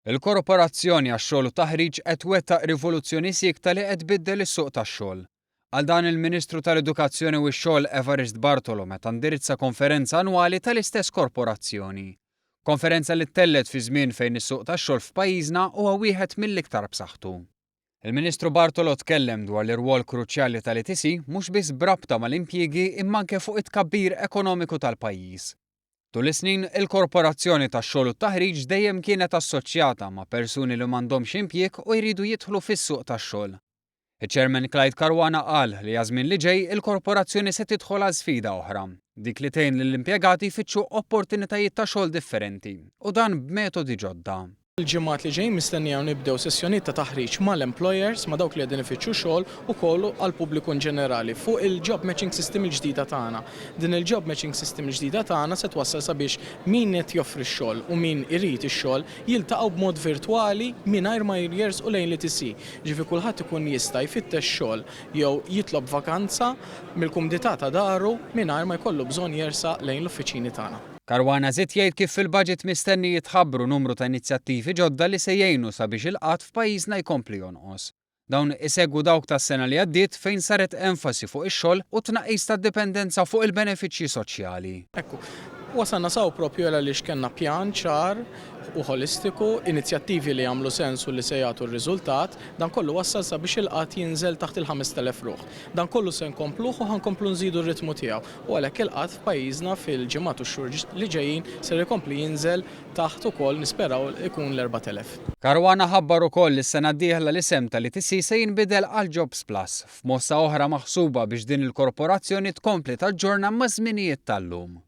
Il-Korporazzjoni għax-Xogħol u Taħriġ qed twettaq rivoluzzjoni siekta li qed tbiddel is-suq tax-xogħol. Qal dan il-Ministru tal-Edukazzjoni u x-Xogħol Evarist Bartolo meta ndirizza konferenza annwali tal-istess korporazzjoni. Konferenza li ttellgħet fi żmien fejn is-suq tax-xogħol f'pajjiżna huwa wieħed mill-iktar b'saħħtu. Il-Ministru Bartolo tkellem dwar l-irwol kruċjali tal-ETC mhux biss b'rabta mal-impjiegi imma anke fuq it-tkabbir ekonomiku tal-pajjiż. Tul is-snin, il-Korporazzjoni tax-Xogħol u t-Taħriġ dejjem kienet assoċjata ma' persuni li m'għandhomx impjieg u jridu jidħlu fis-suq tax-xogħol. Iċ-Chairman Clyde Caruana qal li għaż-żmien li ġej il-Korporazzjoni se tidħol għal sfida oħra, dik li tgħin lill-impjegati jfittxu opportunitajiet ta' xogħol differenti, u dan b'metodi ġodda. Il-ġimgħat li ġejjin mistennija nibdew sessjonijiet ta' taħriġ mal-employers, ma' dawk li qegħdin ifittxu xogħol, ukoll għall-pubbliku inġenerali fuq il-job matching system il-ġdida tagħna. Din il-job matching system il-ġdida tagħna se twassal sabiex min qed joffri x-xogħol u min irid ix-xogħol jiltaqgħu b'mod virtwali mingħajr ma jersqu lejn l-ETC. Ġifieri kulħadd ikun jista' jfittex xogħol jew jitlob vakanza mill-kumdità ta' daru mingħajr ma jkollu bżonn jersaq lejn l-uffiċini tagħna. Caruana żied jgħid kif fil-budget mistenni jitħabbru numru ta' inizjattivi ġodda li se jgħinu sabiex il-qgħad f'pajjiżna jkompli jonqos. Dawn isegwu dawk tas-sena li għaddiet fejn saret enfasi fuq ix-xogħol u t-tnaqqis tad-dipendenza fuq il-benefiċċji soċjali. Ekku, wasalna s'hawn propju għaliex kellna pjan ċar u ħolistiku, inizjattivi li jagħmlu sens u li se jagħtu r-riżultat, dan kollu wassal sabiex il-qgħad jinżel taħt il-5,000 ruħ. Dan kollu se nkompluh u ħa nkomplu nżidu r-ritmu tiegħu. U għalhekk il-qgħad f'pajjiżna fil-ġimgħat u x-xhur li ġejjin ser ikompli jinżel taħt ukoll nisperaw ikun l-4,000. Caruana ħabbar ukoll li s-sena d-dieħla l-isem tal-ETC se jinbidel għal Jobs Plus, f'mossa oħra maħsuba biex din il-korporazzjoni tkompli taġġorna maż-żminijiet tal-lum.